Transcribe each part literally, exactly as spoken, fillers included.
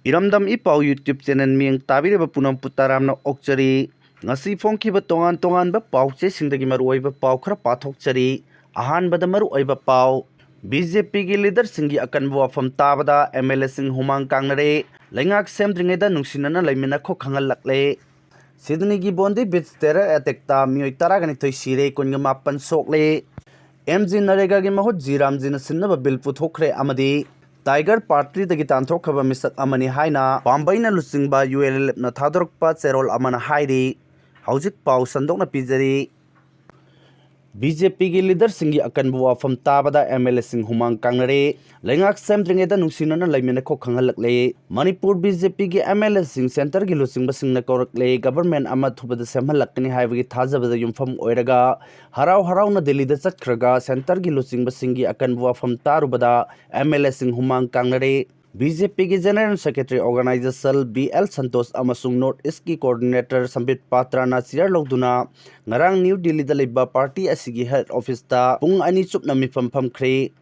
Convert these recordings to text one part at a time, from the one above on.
ꯏꯔꯝꯗꯝ ꯏ ꯄꯥꯎ YouTube channel ꯃꯤꯌꯦꯡ ꯇꯥꯕꯤꯔꯤꯕ ꯄꯨꯝꯅꯃꯛꯄꯨ ꯇꯔꯥꯝꯅ ꯑꯣꯛꯆꯔꯤ꯫ ꯉꯁꯤ ꯐꯣꯡꯈꯤꯕ ꯇꯣꯉꯥꯟ ꯇꯣꯉꯥꯟꯕ ꯄꯥꯎꯆꯦꯁꯤꯡꯗꯒꯤ ꯃꯔꯨꯑꯣꯏꯕ ꯄꯥꯎ ꯈꯔ ꯄꯥꯊꯣꯛꯆꯔꯤ꯫ ꯑꯍꯥꯟꯕꯗ ꯃꯔꯨꯑꯣꯏꯕ ꯄꯥꯎ, ꯕꯤ ꯖꯦ ꯄꯤꯒꯤ ꯂꯤꯗꯔꯁꯤꯡꯒꯤ ꯑꯀꯟꯕ ꯋꯥꯐꯝ ꯇꯥꯕꯗ ꯑꯦꯝ ꯑꯦꯜ ꯑꯦꯁꯤꯡ ꯍꯨꯃꯥꯡ ꯀꯥꯡꯅꯔꯦ꯫ ꯂꯩꯉꯥꯛ ꯁꯦꯝꯗ꯭ꯔꯤꯉꯩꯗ ꯅꯨꯡꯁꯤꯅꯅ ꯂꯩꯃꯤꯟꯅꯈꯣ ꯈꯪꯍꯜꯂꯛꯂꯦ꯫ ꯁꯤꯗꯅꯤꯒꯤ ꯕꯣꯟꯗꯤ ꯕꯤꯆ ꯇꯦꯔꯔ ꯑꯦꯇꯦꯛꯇ ꯃꯤꯑꯣꯏ ꯇꯔꯥꯒ ꯅꯤꯊꯣꯏ ꯁꯤꯔꯦ, ꯀꯨꯟꯒ ꯃꯥꯄꯟ ꯁꯣꯛꯂꯦ꯫ ꯑꯦꯝ ꯖꯤ ꯅꯔꯦꯒꯥꯒꯤ ꯃꯍꯨꯠ ꯖꯤ ꯔꯥꯝꯖꯤꯅ ꯁꯤꯟꯅꯕ ꯕꯤꯜ ꯄꯨꯊꯣꯛꯈ꯭ꯔꯦ ꯑꯃꯗꯤ ꯇꯥꯏꯒꯔ ꯄꯥꯔꯇꯤꯗꯒꯤ ꯇꯥꯟꯊꯣꯛꯈ꯭ꯔꯕ ꯃꯤꯁꯛ ꯑꯃꯅꯤ ꯍꯥꯏꯅ ꯄꯥꯝꯕꯩꯅ ꯂꯨꯆꯤꯡꯕ ꯌꯨ ꯑꯦꯜ ꯑꯦꯜ ꯑꯦꯐꯅ ꯊꯥꯗꯣꯔꯛꯄ ꯆꯦꯔꯣꯜ ꯑꯃꯅ ꯍꯥꯏꯔꯤ꯫ ꯍꯧꯖꯤꯛ ꯄꯥꯎ ꯁꯟꯗꯣꯛꯅ ꯄꯤꯖꯔꯤ꯫ ꯕꯤ ꯖꯦ ꯄꯤꯒꯤ ꯂꯤꯗꯔꯁꯤꯡꯒꯤ ꯑꯀꯟꯕ ꯋꯥꯐꯝ ꯇꯥꯕꯗ ꯑꯦꯝ ꯑꯦꯜ ꯑꯦꯁꯤꯡ ꯍꯨꯃꯥꯡ ꯀꯥꯡꯅꯔꯦ꯫ ꯂꯩꯉꯥꯛ ꯁꯦꯝꯗ꯭ꯔꯤꯉꯩꯗ ꯅꯨꯡꯁꯤꯅꯅ ꯂꯩꯃꯤꯟꯅꯈꯣ ꯈꯪꯍꯜꯂꯛꯂꯦ꯫ ꯃꯅꯤꯄꯨꯔ ꯕꯤ ꯖꯦ ꯄꯤꯒꯤ ꯑꯦꯝ ꯑꯦꯜ ꯑꯦꯁꯤꯡ ꯁꯦꯟꯇꯔꯒꯤ ꯂꯨꯆꯤꯡꯕꯁꯤꯡꯅ ꯀꯧꯔꯛꯂꯦ꯫ ꯒꯕꯔꯃꯦꯟ ꯑꯃ ꯊꯨꯕꯗ ꯁꯦꯝꯍꯜꯂꯛꯀꯅꯤ ꯍꯥꯏꯕꯒꯤ ꯊꯥꯖꯕꯗ ꯌꯨꯝꯐꯝ ꯑꯣꯏꯔꯒ ꯍꯔꯥꯎ ꯍꯔꯥꯎꯅ ꯗꯤꯜꯂꯤꯗ ꯆꯠꯈ꯭ꯔꯒ ꯁꯦꯟꯇꯔꯒꯤ ꯂꯨꯆꯤꯡꯕꯁꯤꯡꯒꯤ ꯑꯀꯟꯕ ꯋꯥꯐꯝ ꯇꯥꯔꯨꯕꯗ ꯑꯦꯝ ꯑꯦꯜ ꯑꯦꯁꯤꯡ ꯍꯨꯃꯥꯡ ꯀꯥꯡꯅꯔꯦ꯫ ꯕꯤ ꯖꯦ ꯄꯤꯒꯤ general secretary organisation B L Santosh ꯑꯃꯁꯨꯡ ꯅꯣꯔꯠ ꯏꯁꯀꯤ ꯀꯣꯑꯣꯔꯗꯤꯅꯦꯇꯔ ꯁꯝꯕꯤꯠ ꯄꯥꯇ꯭ꯔꯥꯅ ꯆꯤꯌꯔ ꯂꯧꯗꯨꯅ ꯉꯔꯥꯡ ꯅ꯭ꯌꯨ ꯗꯤꯜꯂꯤꯗ ꯂꯩꯕ ꯄꯥꯔꯇꯤ ꯑꯁꯤꯒꯤ ꯍꯦꯗ ꯑꯣꯐꯤꯁꯇ ꯄꯨꯡ ꯑꯅꯤ ꯆꯨꯞꯅ ꯃꯤꯐꯝ ꯐꯝꯈ꯭ꯔꯦ꯫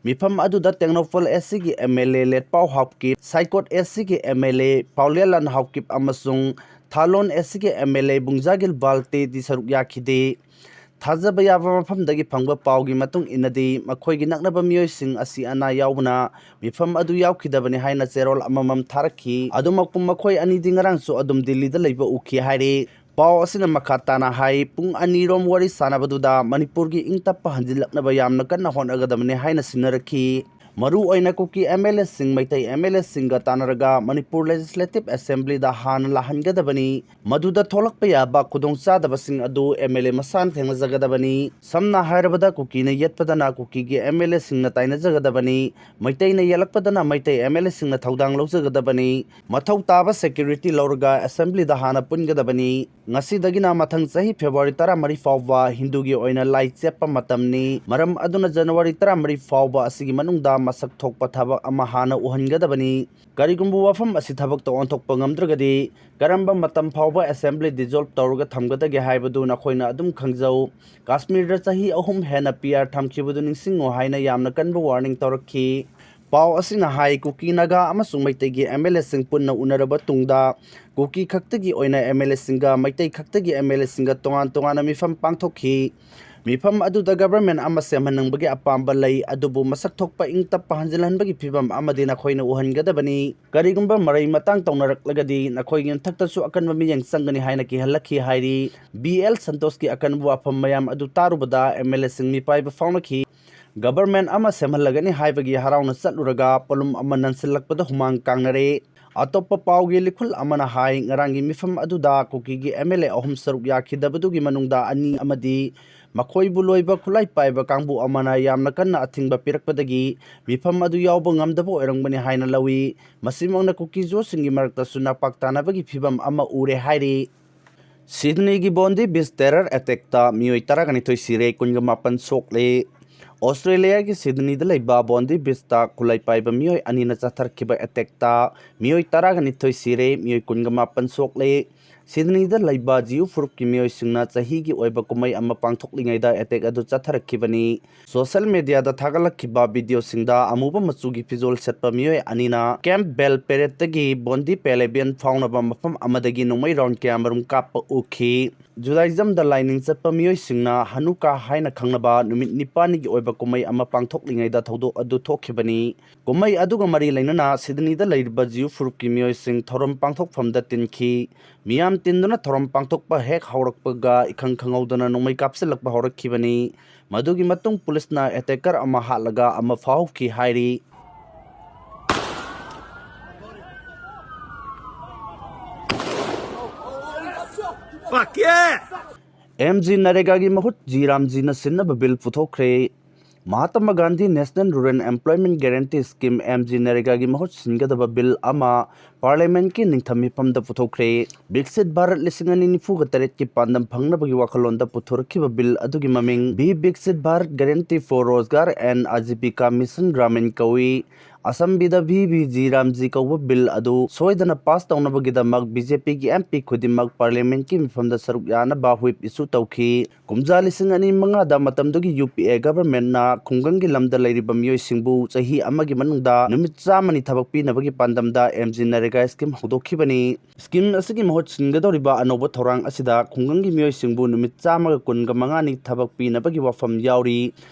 ꯃꯤꯐꯝ ꯑꯗꯨꯗ ꯇꯦꯡꯅꯧꯄꯜ ꯑꯦꯁ ꯁꯤꯒꯤ ꯑꯦꯝ ꯑꯦꯜ ꯑꯦ ꯂꯦꯠꯄꯥꯎ ꯍꯥꯎꯀꯤꯞ, ꯁꯥꯏꯀꯣꯠ ꯑꯦꯁ ꯁꯤꯒꯤ ꯑꯦꯝ ꯑꯦꯜ ꯑꯦ ꯄꯥꯎꯂꯦꯂꯥꯟ ꯍꯥꯎꯀꯤꯞ ꯑꯃꯁꯨꯡ ꯊꯥꯂꯣꯟ ꯑꯦꯁ ꯁꯤꯒꯤ ꯑꯦꯝ ꯑꯦꯜ ꯑꯦ ꯕꯨꯡꯖꯥꯒꯤꯜ ꯕꯥꯜꯇꯦꯗꯤ ꯁꯔꯨꯛ ꯌꯥꯈꯤꯗꯦ꯫ ꯊꯥꯖꯕ ꯌꯥꯕ ꯃꯐꯝꯗꯒꯤ ꯐꯪꯕ ꯄꯥꯎꯒꯤ ꯃꯇꯨꯡ ꯏꯟꯅꯗꯤ, ꯃꯈꯣꯏꯒꯤ ꯅꯛꯅꯕ ꯃꯤꯑꯣꯏꯁꯤꯡ ꯑꯁꯤ ꯑꯅꯥ ꯌꯥꯎꯕꯅ ꯃꯤꯐꯝ ꯑꯗꯨ ꯌꯥꯎꯈꯤꯗꯕꯅꯤ ꯍꯥꯏꯅ ꯆꯦꯔꯣꯜ ꯑꯃꯃꯝ ꯊꯥꯔꯛꯈꯤ꯫ ꯑꯗꯨꯃꯛꯄꯨ ꯃꯈꯣꯏ ꯑꯅꯤꯗꯤ ꯉꯔꯥꯡꯁꯨ ꯑꯗꯨꯝ ꯗꯤꯜꯂꯤꯗ ꯂꯩꯕ ꯎꯈꯤ ꯍꯥꯏꯔꯤ꯫ ꯄꯥꯎ ꯑꯁꯤꯅ ꯃꯈꯥ ꯇꯥꯅ ꯍꯥꯏ, ꯄꯨꯡ ꯑꯅꯤꯔꯣꯝ ꯋꯥꯔꯤ ꯁꯥꯟꯅꯕꯗꯨꯗ ꯃꯅꯤꯄꯨꯔꯒꯤ ꯏꯪ ꯇꯞꯄ ꯍꯟꯖꯤꯜꯂꯛꯅꯕ ꯌꯥꯝꯅ ꯀꯟꯅ ꯍꯣꯠꯅꯒꯗꯕꯅꯤ ꯍꯥꯏꯅ ꯁꯤꯟꯅꯔꯛꯈꯤ꯫ ꯃꯔꯨ ꯑꯣꯏꯅ ꯀꯨꯀꯤ ꯑꯦꯝ ꯑꯦꯜ ꯑꯦꯁꯤꯡ, ꯃꯩꯇꯩ ꯑꯦꯝ ꯑꯦꯜ ꯑꯦꯁꯤꯡꯒ ꯇꯥꯟꯅꯔꯒ ꯃꯅꯤꯄꯨꯔ ꯂꯦꯖꯤꯁꯂꯦꯇꯤꯚ ꯑꯦꯁꯦꯝꯕ꯭ꯂꯤꯗ ꯍꯥꯟꯅ ꯂꯥꯛꯍꯟꯒꯗꯕꯅꯤ꯫ ꯃꯗꯨꯗ ꯊꯣꯛꯂꯛꯄ ꯌꯥꯕ ꯈꯨꯗꯣꯡꯆꯥꯗꯕꯁꯤꯡ ꯑꯗꯨ ꯑꯦꯝ ꯑꯦꯜ ꯑꯦ ꯃꯁꯥꯅ ꯊꯦꯡꯅꯖꯒꯗꯕꯅꯤ꯫ ꯁꯝꯅ ꯍꯥꯏꯔꯕꯗ, ꯀꯨꯀꯤꯅ ꯌꯦꯠꯄꯗꯅ ꯀꯨꯀꯤꯒꯤ ꯑꯦꯝ ꯑꯦꯜ ꯑꯦꯁꯤꯡꯅ ꯇꯥꯏꯅꯖꯒꯗꯕꯅꯤ, ꯃꯩꯇꯩꯅ ꯌꯦꯜꯂꯛꯄꯗꯅ ꯃꯩꯇꯩ ꯑꯦꯝ ꯑꯦꯜ ꯑꯦꯁꯤꯡꯅ ꯊꯧꯗꯥꯡ ꯂꯧꯖꯒꯗꯕꯅꯤ꯫ ꯃꯊꯧ ꯇꯥꯕ ꯁꯦꯀ꯭ꯌꯨꯔꯤꯇꯤ ꯂꯧꯔꯒ ꯑꯦꯁꯦꯝꯕ꯭ꯂꯤꯗ ꯍꯥꯟꯅ ꯄꯨꯟꯒꯗꯕꯅꯤ꯫ ꯉꯁꯤꯗꯒꯤꯅ ꯃꯊꯪ ꯆꯍꯤ ꯐꯦꯕ꯭ꯔꯨꯋꯥꯔꯤ ꯇꯔꯥꯃꯔꯤ ꯐꯥꯎꯕ ꯍꯤꯟꯗꯨꯒꯤ ꯑꯣꯏꯅ ꯂꯥꯏ ꯆꯦꯞꯄ ꯃꯇꯝꯅꯤ꯫ ꯃꯔꯝ ꯑꯗꯨꯅ ꯖꯅꯋꯥꯔꯤ ꯇꯔꯥꯃꯔꯤ ꯐꯥꯎꯕ ꯑꯁꯤꯒꯤ ꯃꯅꯨꯡꯗ ꯃꯁꯛ ꯊꯣꯛꯄ ꯊꯕꯛ ꯑꯃ ꯍꯥꯟꯅ ꯎꯍꯟꯒꯗꯕꯅꯤ꯫ ꯀꯔꯤꯒꯨꯝꯕ ꯋꯥꯐꯝ ꯑꯁꯤ ꯊꯕꯛꯇ ꯑꯣꯟꯊꯣꯛꯄ ꯉꯝꯗ꯭ꯔꯒꯗꯤ, ꯀꯔꯝꯕ ꯃꯇꯝ ꯐꯥꯎꯕ ꯑꯦꯁꯦꯝꯕ꯭ꯂꯤ ꯗꯤꯖꯣꯜꯕ ꯇꯧꯔꯒ ꯊꯝꯒꯗꯒꯦ ꯍꯥꯏꯕꯗꯨ ꯅꯈꯣꯏꯅ ꯑꯗꯨꯝ ꯈꯪꯖꯧ꯫ ꯀꯥꯁꯃꯤꯔꯗ ꯆꯍꯤ ꯑꯍꯨꯝ ꯍꯦꯟꯅ ꯄꯤ ꯑꯥꯔ ꯊꯝꯈꯤꯕꯗꯨ ꯅꯤꯡꯁꯤꯡꯉꯨ ꯍꯥꯏꯅ ꯌꯥꯝꯅ ꯀꯟꯕ ꯋꯥꯔꯅꯤꯡ ꯇꯧꯔꯛꯈꯤ꯫ ꯄꯥꯎ ꯑꯁꯤꯅ ꯍꯥꯏ, ꯀꯨꯀꯤ, ꯅꯥꯒꯥ ꯑꯃꯁꯨꯡ ꯃꯩꯇꯩꯒꯤ ꯑꯦꯝ ꯑꯦꯜ ꯑꯦꯁꯤꯡ ꯄꯨꯟꯅ ꯎꯅꯔꯕ ꯇꯨꯡꯗ ꯀꯨꯀꯤ ꯈꯛꯇꯒꯤ ꯑꯣꯏꯅ ꯑꯦꯝ ꯑꯦꯜ ꯑꯦꯁꯤꯡꯒ ꯃꯩꯇꯩ ꯈꯛꯇꯒꯤ ꯑꯦꯝ ꯑꯦꯜ ꯑꯦꯁꯤꯡꯒ ꯇꯣꯉꯥꯟ ꯇꯣꯉꯥꯟꯅ ꯃꯤꯐꯝ ꯄꯥꯡꯊꯣꯛꯈꯤ꯫ ꯃꯤꯐꯝ ꯑꯗꯨꯗ ꯒꯕꯔꯃꯦꯟ ꯑꯃ ꯁꯦꯝꯍꯟꯅꯤꯡꯕꯒꯤ ꯑꯄꯥꯝꯕ ꯂꯩ, ꯑꯗꯨꯕꯨ ꯃꯁꯛ ꯊꯣꯛꯄ ꯏꯪ ꯇꯞꯄ ꯍꯟꯖꯤꯜꯍꯟꯕꯒꯤ ꯐꯤꯚꯝ ꯑꯃꯗꯤ ꯅꯈꯣꯏꯅ ꯎꯍꯟꯒꯗꯕꯅꯤ꯫ ꯀꯔꯤꯒꯨꯝꯕ ꯃꯔꯩ ꯃꯇꯥꯡ ꯇꯧꯅꯔꯛꯂꯒꯗꯤ ꯅꯈꯣꯏꯒꯤ ꯃꯊꯛꯇꯁꯨ ꯑꯀꯟꯕ ꯃꯤꯠꯌꯦꯡ ꯆꯪꯒꯅꯤ ꯍꯥꯏꯅ ꯀꯤꯍꯜꯂꯛꯈꯤ ꯍꯥꯏꯔꯤ꯫ ꯕꯤ ꯑꯦꯜ ꯁꯟꯇꯣꯁꯀꯤ ꯑꯀꯟꯕ ꯋꯥꯐꯝ ꯃꯌꯥꯝ ꯑꯗꯨ ꯇꯥꯔꯨꯕꯗ ꯑꯦꯝ ꯑꯦꯜ ꯑꯦꯁꯤꯡ ꯃꯤꯄꯥꯏꯕ ꯐꯥꯎꯅꯈꯤ꯫ ꯒꯕꯔꯃꯦꯟ ꯑꯃ ꯁꯦꯝꯍꯜꯂꯒꯅꯤ ꯍꯥꯏꯕꯒꯤ ꯍꯔꯥꯎꯅ ꯆꯠꯂꯨꯔꯒ ꯄꯣꯠꯂꯨꯝ ꯑꯃ ꯅꯟꯁꯤꯜꯂꯛꯄꯗ ꯍꯨꯃꯥꯡ ꯀꯥꯡꯅꯔꯦ꯫ ꯑꯇꯣꯞꯄ ꯄꯥꯎꯒꯤ ꯂꯤꯈꯨꯜ ꯑꯃꯅ ꯍꯥꯏ, ꯉꯔꯥꯡꯒꯤ ꯃꯤꯐꯝ ꯑꯗꯨꯗ ꯀꯨꯀꯤꯒꯤ ꯑꯦꯝ ꯑꯦꯜ ꯑꯦ ꯑꯍꯨꯝ ꯁꯔꯨꯛ ꯌꯥꯈꯤꯗꯕꯗꯨꯒꯤ ꯃꯅꯨꯡꯗ ꯑꯅꯤ ꯑꯃꯗꯤ ꯃꯈꯣꯏꯕꯨ ꯂꯣꯏꯕ ꯈꯨꯠꯂꯥꯏ ꯄꯥꯏꯕ ꯀꯥꯡꯕꯨ ꯑꯃꯅ ꯌꯥꯝꯅ ꯀꯟꯅ ꯑꯊꯤꯡꯕ ꯄꯤꯔꯛꯄꯗꯒꯤ ꯃꯤꯐꯝ ꯑꯗꯨ ꯌꯥꯎꯕ ꯉꯝꯗꯕ ꯑꯣꯏꯔꯝꯒꯅꯤ ꯍꯥꯏꯅ ꯂꯧꯏ꯫ ꯃꯁꯤꯃꯛꯅ ꯀꯨꯀꯤ ꯖꯣꯁꯤꯡꯒꯤ ꯃꯔꯛꯇꯁꯨ ꯅꯄꯥꯛ ꯇꯥꯅꯕꯒꯤ ꯐꯤꯚꯝ ꯑꯃ ꯎꯔꯦ ꯍꯥꯏꯔꯤ꯫ ꯁꯤꯗꯅꯤꯒꯤ ꯕꯣꯟꯗꯤ ꯕꯤꯆ ꯇꯦꯔꯔ ꯑꯦꯇꯦꯛꯇ ꯃꯤꯑꯣꯏ ꯇꯔꯥꯒ ꯅꯤꯊꯣꯏ ꯁꯤꯔꯦ, ꯀꯨꯟꯒ ꯃꯥꯄꯟ ꯁꯣꯛꯂꯦ꯫ ꯑꯣꯁꯇ꯭ꯔꯦꯂꯤꯌꯥꯒꯤ ꯁꯤꯗꯅꯤꯗ ꯂꯩꯕ ꯕꯣꯟꯗꯤ ꯕꯤꯆꯇ ꯈꯨꯠꯂꯥꯏ ꯄꯥꯏꯕ ꯃꯤꯑꯣꯏ ꯑꯅꯤꯅ ꯆꯠꯊꯔꯛꯈꯤꯕ ꯑꯦꯇꯦꯛꯇ ꯃꯤꯑꯣꯏ ꯇꯔꯥꯒ ꯅꯤꯊꯣꯏ ꯁꯤꯔꯦ, ꯃꯤꯑꯣꯏ ꯀꯨꯟꯒ ꯃꯥꯄꯟ ꯁꯣꯛꯂꯦ꯫ ꯁꯤꯗꯅꯤꯗ ꯂꯩꯕ ꯖꯤꯌꯨ ꯐꯨꯔꯨꯞꯀꯤ ꯃꯤꯑꯣꯏꯁꯤꯡꯅ ꯆꯍꯤꯒꯤ ꯑꯣꯏꯕ ꯀꯨꯝꯍꯩ ꯑꯃ ꯄꯥꯡꯊꯣꯛꯂꯤꯉꯩꯗ ꯑꯦꯇꯦꯛ ꯑꯗꯨ ꯆꯠꯊꯔꯛꯈꯤꯕꯅꯤ꯫ ꯁꯣꯁꯦꯜ ꯃꯤꯗꯤꯌꯥꯗ ꯊꯥꯒꯠꯂꯛꯈꯤꯕ ꯚꯤꯗꯤꯑꯣꯁꯤꯡꯗ ꯑꯃꯨꯕ ꯃꯆꯨꯒꯤ ꯐꯤꯖꯣꯜ ꯁꯦꯠꯄ ꯃꯤꯑꯣꯏ ꯑꯅꯤꯅ ꯀꯦꯝꯞ ꯕꯦꯜ ꯄꯦꯔꯦꯗꯇꯒꯤ ꯕꯣꯟꯗꯤ ꯄꯦꯂꯦꯕꯤꯌꯟ ꯐꯥꯎꯅꯕ ꯃꯐꯝ ꯑꯃꯗꯒꯤ ꯅꯣꯡꯃꯩ ꯔꯥꯎꯟ ꯀꯌꯥꯃꯔꯨꯝ ꯀꯥꯞꯄ ꯎꯈꯤ꯫ ꯖꯨꯗꯥꯏꯖꯝꯗ ꯂꯥꯏꯅꯤꯡ ꯆꯠꯄ ꯃꯤꯑꯣꯏꯁꯤꯡꯅ ꯍꯅꯨꯀꯥ ꯍꯥꯏꯅ ꯈꯪꯅꯕ ꯅꯨꯃꯤꯠ ꯅꯤꯄꯥꯟꯅꯤꯒꯤ ꯑꯣꯏꯕ ꯀꯨꯝꯍꯩ ꯑꯃ ꯄꯥꯡꯊꯣꯛꯂꯤꯉꯩꯗ ꯊꯧꯗꯣꯛ ꯑꯗꯨ ꯊꯣꯛꯈꯤꯕꯅꯤ꯫ ꯀꯨꯝꯍꯩ ꯑꯗꯨꯒ ꯃꯔꯤ ꯂꯩꯅꯅ ꯁꯤꯗꯅꯤꯗ ꯂꯩꯔꯤꯕ ꯖꯤꯌꯨ ꯐꯨꯔꯨꯞꯀꯤ ꯃꯤꯑꯣꯏꯁꯤꯡ ꯊꯧꯔꯝ ꯄꯥꯡꯊꯣꯛꯐꯝꯗ ꯇꯤꯟꯈꯤ꯫ ꯃꯤꯌꯥꯝ ꯇꯤꯟꯗꯨꯅ ꯊꯧꯔꯝ ꯄꯥꯡꯊꯣꯛꯄ ꯍꯦꯛ ꯍꯧꯔꯛꯄꯒ ꯏꯈꯪ ꯈꯪꯍꯧꯗꯅ ꯅꯣꯡꯃꯩ ꯀꯥꯞꯁꯤꯜꯂꯛꯄ ꯍꯧꯔꯛꯈꯤꯕꯅꯤ꯫ ꯃꯗꯨꯒꯤ ꯃꯇꯨꯡ ꯄꯨꯂꯤꯁꯅ ꯑꯦꯇꯦꯀꯔ ꯑꯃ ꯍꯥꯠꯂꯒ ꯑꯃ ꯐꯥꯍꯧꯈꯤ ꯍꯥꯏꯔꯤ꯫ ꯑꯦꯝ ꯖꯤ ꯅꯔꯦꯒꯥꯒꯤ ꯃꯍꯨꯠ ꯖꯤ ꯔꯥꯝꯖꯤꯅ ꯁꯤꯟꯅꯕ ꯕꯤꯜ ꯄꯨꯊꯣꯛꯈ꯭ꯔꯦ꯫ Mahatma Gandhi national rural employment guarantee scheme, M G ꯅꯔꯦꯒꯥꯒꯤ ꯃꯍꯨꯠ ꯁꯤꯟꯒꯗꯕ ꯕꯤꯜ ꯑꯃ ꯄꯥꯔꯂꯤꯌꯥꯃꯦꯟꯠꯀꯤ ꯅꯤꯡꯊꯝ ꯃꯤꯐꯝꯗ ꯄꯨꯊꯣꯛꯈ꯭ꯔꯦ꯫ ꯕꯤꯛꯁꯤꯠ ꯚꯥꯔꯠ ꯂꯤꯁꯤꯡ ꯑꯅꯤ ꯅꯤꯐꯨꯒ ꯇꯔꯦꯠꯀꯤ ꯄꯥꯟꯗꯝ ꯐꯪꯅꯕꯒꯤ ꯋꯥꯈꯜꯂꯣꯟꯗ ꯄꯨꯊꯣꯔꯛꯈꯤꯕ ꯕꯤꯜ ꯑꯗꯨꯒꯤ ꯃꯃꯤꯡ V Viksit Bharat guarantee for Rozgar and Ajeevika mission Gramin ꯀꯧꯏ꯫ ꯑꯁꯦꯝꯕ꯭ꯂꯤꯗ ꯚꯤ ꯚꯤ ꯖꯤ ꯔꯥꯝꯖꯤ ꯀꯧꯕ ꯕꯤꯜ ꯑꯗꯨ ꯁꯣꯏꯗꯅ ꯄꯥꯁ ꯇꯧꯅꯕꯒꯤꯗꯃꯛ ꯕꯤ ꯖꯦ ꯄꯤꯒꯤ ꯑꯦꯝ ꯄꯤ ꯈꯨꯗꯤꯡꯃꯛ ꯄꯥꯔꯂꯤꯌꯥꯃꯦꯟꯠꯀꯤ ꯃꯤꯐꯝꯗ ꯁꯔꯨꯛ ꯌꯥꯅꯕ ꯍꯨꯏꯞ ꯏꯁꯨ ꯇꯧꯈꯤ꯫ ꯀꯨꯝꯖꯥ ꯂꯤꯁꯤꯡ ꯑꯅꯤ ꯃꯉꯥꯗ ꯃꯇꯝꯗꯨꯒꯤ ꯌꯨ ꯄꯤ ꯑꯦ ꯒꯚꯔꯟꯃꯦꯟꯠꯅ ꯈꯨꯡꯒꯪꯒꯤ ꯂꯝꯗ ꯂꯩꯔꯤꯕ ꯃꯤꯑꯣꯏꯁꯤꯡꯕꯨ ꯆꯍꯤ ꯑꯃꯒꯤ ꯃꯅꯨꯡꯗ ꯅꯨꯃꯤꯠ ꯆꯥꯝꯃꯅꯤ ꯊꯕꯛ ꯄꯤꯅꯕꯒꯤ ꯄꯥꯟꯗꯝꯗ ꯑꯦꯝ ꯖꯤ ꯅꯔꯦꯒꯥ ꯁ꯭ꯀꯤꯝ ꯍꯧꯗꯣꯛꯈꯤꯕꯅꯤ꯫ ꯁ꯭ꯀꯤꯝ ꯑꯁꯤꯒꯤ ꯃꯍꯨꯠ ꯁꯤꯟꯒꯗꯧꯔꯤꯕ ꯑꯅꯧꯕ ꯊꯧꯔꯥꯡ ꯑꯁꯤꯗ ꯈꯨꯡꯒꯪꯒꯤ ꯃꯤꯑꯣꯏꯁꯤꯡꯕꯨ ꯅꯨꯃꯤꯠ ꯆꯥꯝꯃꯒ ꯀꯨꯟꯒ ꯃꯉꯥꯅꯤ ꯊꯕꯛ ꯄꯤꯅꯕꯒꯤ ꯋꯥꯐꯝ ꯌꯥꯎꯔꯤ꯫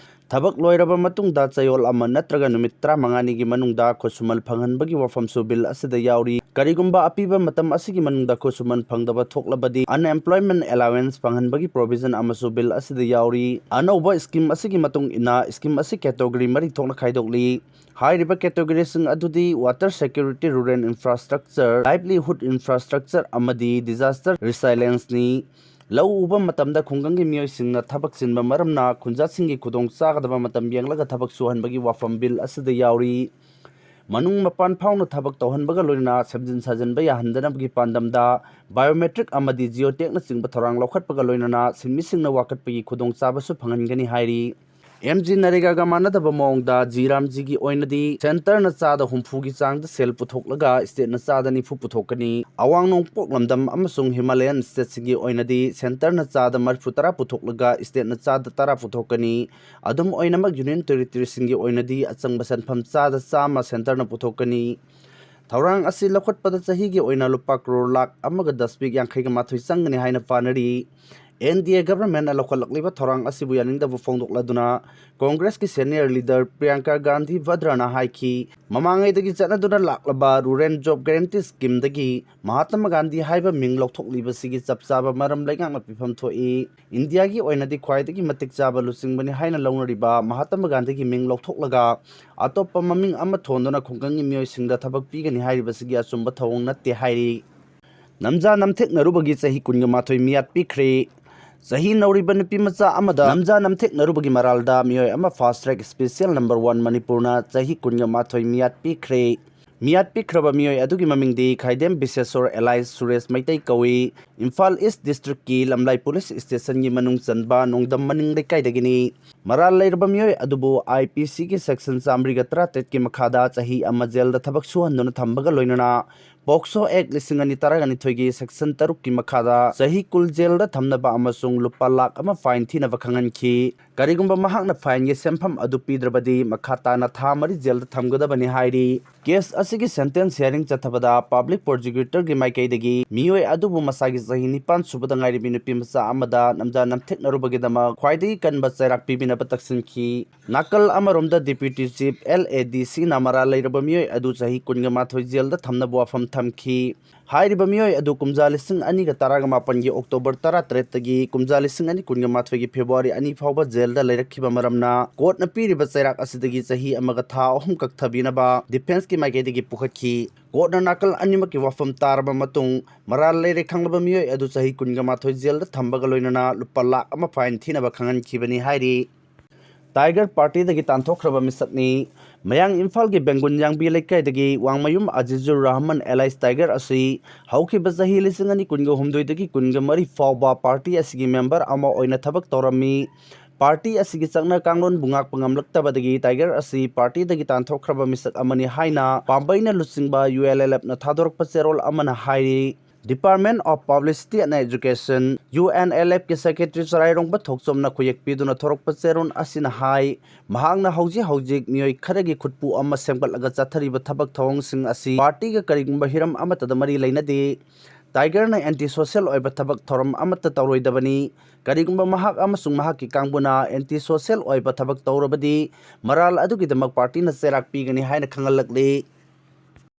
ꯊꯕꯛ ꯂꯣꯏꯔꯕ ꯃꯇꯨꯡꯗ ꯆꯌꯣꯜ ꯑꯃ ꯅꯠꯇ꯭ꯔꯒ ꯅꯨꯃꯤꯠ ꯇꯔꯥꯃꯉꯥꯅꯤꯒꯤ ꯃꯅꯨꯡꯗ ꯈꯨꯠꯁꯨꯃꯟ ꯐꯪꯍꯟꯕꯒꯤ ꯋꯥꯐꯝꯁꯨ ꯕꯤꯜ ꯑꯁꯤꯗ ꯌꯥꯎꯔꯤ꯫ ꯀꯔꯤꯒꯨꯝꯕ ꯑꯄꯤꯕ ꯃꯇꯝ ꯑꯁꯤꯒꯤ ꯃꯅꯨꯡꯗ ꯈꯨꯠꯁꯨꯃꯟ ꯐꯪꯗꯕ ꯊꯣꯛꯂꯕꯗꯤ unemployment allowance ꯐꯪꯍꯟꯕꯒꯤ ꯄ꯭ꯔꯣꯚꯤꯖꯟ ꯑꯃꯁꯨ ꯕꯤꯜ ꯑꯁꯤꯗ ꯌꯥꯎꯔꯤ꯫ ꯑꯅꯧꯕ ꯁ꯭ꯀꯤꯝ ꯑꯁꯤꯒꯤ ꯃꯇꯨꯡ ꯏꯟꯅ ꯁ꯭ꯀꯤꯝ ꯑꯁꯤ ꯀꯦꯇꯦꯒꯣꯔꯤ ꯃꯔꯤ ꯊꯣꯛꯅ ꯈꯥꯏꯗꯣꯛꯂꯤ꯫ ꯍꯥꯏꯔꯤꯕ ꯀꯦꯇꯦꯒꯣꯔꯤꯁꯤꯡ ꯑꯗꯨꯗꯤ water security, rural infrastructure, livelihood infrastructure ꯑꯃꯗꯤ disaster resilienceꯅꯤ꯫ ꯂꯧ ꯎꯕ ꯃꯇꯝꯗ ꯈꯨꯡꯒꯪꯒꯤ ꯃꯤꯑꯣꯏꯁꯤꯡꯅ ꯊꯕꯛ ꯆꯤꯟꯕ ꯃꯔꯝꯅ ꯈꯨꯟꯖꯥꯁꯤꯡꯒꯤ ꯈꯨꯗꯣꯡ ꯆꯥꯒꯗꯕ ꯃꯇꯝ ꯌꯦꯡꯂꯒ ꯊꯕꯛ ꯁꯨꯍꯟꯕꯒꯤ ꯋꯥꯐꯝ ꯕꯤꯜ ꯑꯁꯤꯗ ꯌꯥꯎꯔꯤ꯫ ꯃꯅꯨꯡ ꯃꯄꯥꯟ ꯐꯥꯎꯅ ꯊꯕꯛ ꯇꯧꯍꯟꯕꯒ ꯂꯣꯏꯅꯅ ꯁꯦꯝꯖꯤꯟ ꯁꯥꯖꯤꯟꯕ ꯌꯥꯍꯟꯗꯅꯕꯒꯤ ꯄꯥꯟꯗꯝꯗ biometric ꯑꯃꯗꯤ geotagꯅꯆꯤꯡꯕ ꯊꯧꯔꯥꯡ ꯂꯧꯈꯠꯄꯒ ꯂꯣꯏꯅꯅ ꯁꯤꯟꯃꯤꯁꯤꯡꯅ ꯋꯥꯀꯠꯄꯒꯤ ꯈꯨꯗꯣꯡꯆꯥꯕꯁꯨ ꯐꯪꯍꯟꯒꯅꯤ ꯍꯥꯏꯔꯤ꯫ ꯑꯦꯝ ꯖꯤ ꯅꯔꯦꯒꯥꯒ ꯃꯥꯟꯅꯗꯕ ꯃꯑꯣꯡꯗ ꯖꯤ ꯔꯥꯝꯖꯤꯒꯤ ꯑꯣꯏꯅꯗꯤ centreꯅ ꯆꯥꯗ ꯍꯨꯝꯐꯨꯒꯤ ꯆꯥꯡꯗ ꯁꯦꯜ ꯄꯨꯊꯣꯛꯂꯒ stateꯅ ꯆꯥꯗ ꯅꯤꯐꯨ ꯄꯨꯊꯣꯛꯀꯅꯤ꯫ ꯑꯋꯥꯡ ꯅꯣꯡꯄꯣꯛ ꯂꯝꯗꯝ ꯑꯃꯁꯨꯡ Himalayan stateꯁꯤꯡꯒꯤ ꯑꯣꯏꯅꯗꯤ centreꯅ ꯆꯥꯗ ꯃꯔꯤꯐꯨ ꯇꯔꯥ ꯄꯨꯊꯣꯛꯂꯒ stateꯅ ꯆꯥꯗ ꯇꯔꯥ ꯄꯨꯊꯣꯛꯀꯅꯤ꯫ ꯑꯗꯨꯝ ꯑꯣꯏꯅꯃꯛ Union Territoryꯁꯤꯡꯒꯤ ꯑꯣꯏꯅꯗꯤ ꯑꯆꯪꯕ ꯁꯦꯟꯐꯝ ꯆꯥꯗ ꯆꯥꯝꯃ centreꯅ ꯄꯨꯊꯣꯛꯀꯅꯤ꯫ ꯊꯧꯔꯥꯡ ꯑꯁꯤ ꯂꯧꯈꯠꯄꯗ ꯆꯍꯤꯒꯤ ꯑꯣꯏꯅ ꯂꯨꯄꯥ ꯀ꯭ꯔꯣꯔ ꯂꯥꯈ ꯑꯃꯒ ꯗꯁꯃꯤꯛ ꯌꯥꯡꯈꯩꯒ ꯃꯥꯊꯣꯏ ꯆꯪꯒꯅꯤ ꯍꯥꯏꯅ ꯄꯥꯅꯔꯤ꯫ ꯑꯦꯟ ꯗꯤ ꯑꯦ ꯒꯚꯔꯟꯃꯦꯟꯠꯅ ꯂꯧꯈꯠꯂꯛꯂꯤꯕ ꯊꯧꯔꯥꯡ ꯑꯁꯤꯕꯨ ꯌꯥꯅꯤꯡꯗꯕ ꯐꯣꯡꯗꯣꯛꯂꯗꯨꯅ ꯀꯣꯡꯒ꯭ꯔꯦꯁꯀꯤ senior leader ꯄ꯭ꯔꯤꯌꯥꯡꯀꯥ ꯒꯥꯟꯙꯤ ꯚꯗ꯭ꯔꯥꯅ ꯍꯥꯏꯈꯤ, ꯃꯃꯥꯡꯉꯩꯗꯒꯤ ꯆꯠꯅꯗꯨꯅ ꯂꯥꯛꯂꯕ rural job guarantee schemeꯗꯒꯤ Mahatma Gandhi ꯍꯥꯏꯕ ꯃꯤꯡ ꯂꯧꯊꯣꯛꯂꯤꯕꯁꯤꯒꯤ ꯆꯞ ꯆꯥꯕ ꯃꯔꯝ ꯂꯩꯉꯥꯛꯅ ꯄꯤꯐꯝ ꯊꯣꯛꯏ꯫ ꯏꯟꯗꯤꯌꯥꯒꯤ ꯑꯣꯏꯅꯗꯤ ꯈ꯭ꯋꯥꯏꯗꯒꯤ ꯃꯇꯤꯛ ꯆꯥꯕ ꯂꯨꯆꯤꯡꯕꯅꯤ ꯍꯥꯏꯅ ꯂꯧꯅꯔꯤꯕ ꯃꯍꯥꯇꯃꯥ ꯒꯥꯟꯙꯤꯒꯤ ꯃꯤꯡ ꯂꯧꯊꯣꯛꯂꯒ ꯑꯇꯣꯞꯄ ꯃꯃꯤꯡ ꯑꯃ ꯊꯣꯟꯗꯨꯅ ꯈꯨꯡꯒꯪꯒꯤ ꯃꯤꯑꯣꯏꯁꯤꯡꯗ ꯊꯕꯛ ꯄꯤꯒꯅꯤ ꯍꯥꯏꯔꯤꯕꯁꯤꯒꯤ ꯑꯆꯨꯝꯕ ꯊꯧꯑꯣꯡ ꯅꯠꯇꯦ ꯍꯥꯏꯔꯤ꯫ ꯅꯝꯖꯥ ꯅꯝꯊꯦꯛꯅꯔꯨꯕꯒꯤ ꯆꯍꯤ ꯀꯨꯟꯒ ꯃꯥꯊꯣꯏ ꯃꯤꯌꯥꯠ ꯄꯤꯈ꯭ꯔꯦ꯫ ꯆꯍꯤ ꯅꯧꯔꯤꯕ ꯅꯨꯄꯤ ꯃꯆꯥ ꯑꯃꯗ ꯅꯝꯖꯥ ꯅꯝꯊꯦꯛꯅꯔꯨꯕꯒꯤ ꯃꯔꯥꯜꯗ ꯃꯤꯑꯣꯏ ꯑꯃ fast track special number one ꯃꯅꯤꯄꯨꯔꯅ ꯆꯍꯤ ꯀꯨꯟꯒ ꯃꯥꯊꯣꯏ ꯃꯤꯌꯥꯠ ꯄꯤꯈ꯭ꯔꯦ꯫ ꯃꯤꯌꯥꯠ ꯄꯤꯈ꯭ꯔꯕ ꯃꯤꯑꯣꯏ ꯑꯗꯨꯒꯤ ꯃꯃꯤꯡꯗꯤ ꯈꯥꯏꯗꯦꯝ ꯕꯤꯁꯦꯁꯣꯔ alias ꯁꯨꯔꯦꯁ ꯃꯩꯇꯩ ꯀꯧꯏ꯫ ꯏꯝꯐꯥꯜ ꯏꯁ ꯗꯤꯁꯇ꯭ꯔꯤꯛꯀꯤ ꯂꯝꯂꯥꯏ ꯄꯨꯂꯤꯁ ꯁ꯭ꯇꯦꯁꯟꯒꯤ ꯃꯅꯨꯡ ꯆꯟꯕ ꯅꯣꯡꯗꯝ ꯃꯅꯤꯡ ꯂꯩꯀꯥꯏꯗꯒꯤꯅꯤ꯫ ꯃꯔꯥꯜ ꯂꯩꯔꯕ ꯃꯤꯑꯣꯏ ꯑꯗꯨꯕꯨ IPCꯒꯤ section ꯆꯥꯃꯔꯤꯒ ꯇꯔꯥꯇꯔꯦꯠꯀꯤ ꯃꯈꯥꯗ ꯆꯍꯤ ꯑꯃ ꯖꯦꯜꯗ ꯊꯕꯛ ꯁꯨꯍꯟꯗꯨꯅ ꯊꯝꯕꯒ ꯂꯣꯏꯅꯅ POCSO Act ꯂꯤꯁꯤꯡ ꯑꯅꯤ ꯇꯔꯥꯅꯤꯊꯣꯏꯒꯤ section ꯇꯔꯨꯛꯀꯤ ꯃꯈꯥꯗ ꯆꯍꯤ ꯀꯨꯟ ꯖꯦꯜꯗ ꯊꯝꯅꯕ ꯑꯃꯁꯨꯡ ꯂꯨꯄꯥ ꯂꯥꯈ ꯑꯃ fine ꯊꯤꯅꯕ ꯈꯪꯍꯟꯈꯤ꯫ ꯀꯔꯤꯒꯨꯝꯕ ꯃꯍꯥꯛꯅ fineꯒꯤ ꯁꯦꯟꯐꯝ ꯑꯗꯨ ꯄꯤꯗ꯭ꯔꯕꯗꯤ ꯃꯈꯥ ꯇꯥꯅ ꯊꯥ ꯃꯔꯤ ꯖꯦꯜꯗ ꯊꯝꯒꯗꯕꯅꯤ ꯍꯥꯏꯔꯤ꯫ Case ꯑꯁꯤꯒꯤ sentence hearing ꯆꯠꯊꯕꯗ public prosecutorꯒꯤ ꯃꯥꯏꯀꯩꯗꯒꯤ ꯃꯤꯑꯣꯏ ꯑꯗꯨꯕꯨ ꯃꯁꯥꯒꯤ ꯆꯍꯤ ꯅꯤꯄꯥꯟ ꯁꯨꯕꯗ ꯉꯥꯏꯔꯤꯕꯤ ꯅꯨꯄꯤ ꯃꯆꯥ ꯑꯃꯗ ꯅꯝꯖꯥ ꯅꯝꯊꯦꯛꯅꯔꯨꯕꯒꯤꯗꯃꯛ ꯈ꯭ꯋꯥꯏꯗꯒꯤ ꯀꯟꯕ ꯆꯩꯔꯥꯛ ꯄꯤꯕꯤꯅꯕ ꯇꯛꯁꯤꯟꯈꯤ꯫ ꯅꯥꯀꯜ ꯑꯃꯔꯣꯝꯗ Deputy Chief LADCꯅ ꯃꯔꯥꯜ ꯂꯩꯔꯕ ꯃꯤꯑꯣꯏ ꯑꯗꯨ ꯆꯍꯤ ꯀꯨꯟꯒ ꯃꯥꯊꯣꯏ ꯖꯦꯜꯗ ꯊꯝꯅꯕ ꯋꯥꯐꯝ ꯊꯝꯈꯤ꯫ ꯍꯥꯏꯔꯤꯕ ꯃꯤꯑꯣꯏ ꯑꯗꯨ ꯀꯨꯝꯖꯥ ꯂꯤꯁꯤꯡ ꯑꯅꯤꯒ ꯇꯔꯥꯃꯥꯄꯟꯒꯤ October ꯇꯔꯥꯇꯔꯦꯠꯇꯒꯤ ꯀꯨꯝꯖꯥ ꯂꯤꯁꯤꯡ ꯑꯅꯤ ꯀꯨꯟꯒ ꯃꯥꯊꯣꯏꯒꯤ February ꯑꯅꯤ ꯐꯥꯎꯕ ꯖꯦꯜꯗ ꯂꯩꯔꯛꯈꯤꯕ ꯃꯔꯝꯅ courtꯅ ꯄꯤꯔꯤꯕ ꯆꯩꯔꯥꯛ ꯑꯁꯤꯗꯒꯤ ꯆꯍꯤ ꯑꯃꯒ ꯊꯥ ꯑꯍꯨꯝ ꯀꯛꯊꯕꯤꯅꯕ defenceꯀꯤ ꯃꯥꯏꯀꯩꯗꯒꯤ ꯄꯨꯈꯠꯈꯤ꯫ Courtꯅ ꯅꯥꯀꯜ ꯑꯅꯤꯃꯛꯀꯤ ꯋꯥꯐꯝ ꯇꯥꯔꯕ ꯃꯇꯨꯡ ꯃꯔꯥꯜ ꯂꯩꯔꯦ ꯈꯪꯂꯕ ꯃꯤꯑꯣꯏ ꯑꯗꯨ ꯆꯍꯤ ꯀꯨꯟꯒ ꯃꯥꯊꯣꯏ ꯖꯦꯜꯗ ꯊꯝꯕꯒ ꯂꯣꯏꯅꯅ ꯂꯨꯄꯥ ꯂꯥꯈ ꯑꯃ fine ꯊꯤꯅꯕ ꯈꯪꯍꯟꯈꯤꯕꯅꯤ ꯍꯥꯏꯔꯤ꯫ Tiger partyꯗꯒꯤ ꯇꯥꯟꯊꯣꯛꯈ꯭ꯔꯕ ꯃꯤꯁꯛꯅꯤ꯫ ꯃꯌꯥꯡ ꯏꯝꯐꯥꯜꯒꯤ ꯕꯦꯡꯒꯨꯟ ꯌꯥꯡꯕꯤ ꯂꯩꯀꯥꯏꯗꯒꯤ ꯋꯥꯡꯃꯌꯨꯝ ꯑꯖꯤꯖꯨꯔ ꯔꯍꯃꯟ alias Tiger ꯑꯁꯤ ꯍꯧꯈꯤꯕ ꯆꯍꯤ ꯂꯤꯁꯤꯡ ꯑꯅꯤ ꯀꯨꯟꯒ ꯍꯨꯝꯗꯣꯏꯗꯒꯤ ꯀꯨꯟꯒ ꯃꯔꯤ ꯐꯥꯎꯕ party ꯑꯁꯤꯒꯤ member ꯑꯃ ꯑꯣꯏꯅ ꯊꯕꯛ ꯇꯧꯔꯝꯃꯤ꯫ Party ꯑꯁꯤꯒꯤ ꯆꯠꯅ ꯀꯥꯡꯂꯣꯟꯕꯨ ꯉꯥꯛꯄ ꯉꯝꯂꯛꯇꯕꯗꯒꯤ Tiger ꯑꯁꯤ partyꯗꯒꯤ ꯇꯥꯟꯊꯣꯛꯈ꯭ꯔꯕ ꯃꯤꯁꯛ ꯑꯃꯅꯤ ꯍꯥꯏꯅ ꯄꯥꯝꯕꯩꯅ ꯂꯨꯆꯤꯡꯕ ULLFꯅ ꯊꯥꯗꯣꯔꯛꯄ ꯆꯦꯔꯣꯜ ꯑꯃꯅ ꯍꯥꯏꯔꯤ꯫ Department of Publicity and Education, UNLFꯀꯤ secretary ꯆꯔꯥꯏꯔꯣꯡꯕ ꯊꯣꯛꯆꯣꯝꯅ ꯈꯨꯌꯦꯛ ꯄꯤꯗꯨꯅ ꯊꯣꯔꯛꯄ ꯆꯦꯔꯣꯜ ꯑꯁꯤꯅ ꯍꯥꯏ, ꯃꯍꯥꯛꯅ ꯍꯧꯖꯤꯛ ꯍꯧꯖꯤꯛ ꯃꯤꯑꯣꯏ ꯈꯔꯒꯤ ꯈꯨꯠꯄꯨ ꯑꯃ ꯁꯦꯝꯒꯠꯂꯒ ꯆꯠꯊꯔꯤꯕ ꯊꯕꯛ ꯊꯧꯑꯣꯡꯁꯤꯡ ꯑꯁꯤ partyꯒ ꯀꯔꯤꯒꯨꯝꯕ ꯍꯤꯔꯝ ꯑꯃꯠꯇꯗ ꯃꯔꯤ ꯂꯩꯅꯗꯦ꯫ Tigerꯅ anti social ꯑꯣꯏꯕ ꯊꯕꯛ ꯊꯧꯔꯝ ꯑꯃꯠꯇ ꯇꯧꯔꯣꯏꯗꯕꯅꯤ꯫ ꯀꯔꯤꯒꯨꯝꯕ ꯃꯍꯥꯛ ꯑꯃꯁꯨꯡ ꯃꯍꯥꯛꯀꯤ ꯀꯥꯡꯕꯨꯅ anti social ꯑꯣꯏꯕ ꯊꯕꯛ ꯇꯧꯔꯕꯗꯤ ꯃꯔꯥꯜ ꯑꯗꯨꯒꯤꯗꯃꯛ partyꯅ ꯆꯩꯔꯥꯛ ꯄꯤꯒꯅꯤ ꯍꯥꯏꯅ ꯈꯪꯍꯜꯂꯛꯂꯤ꯫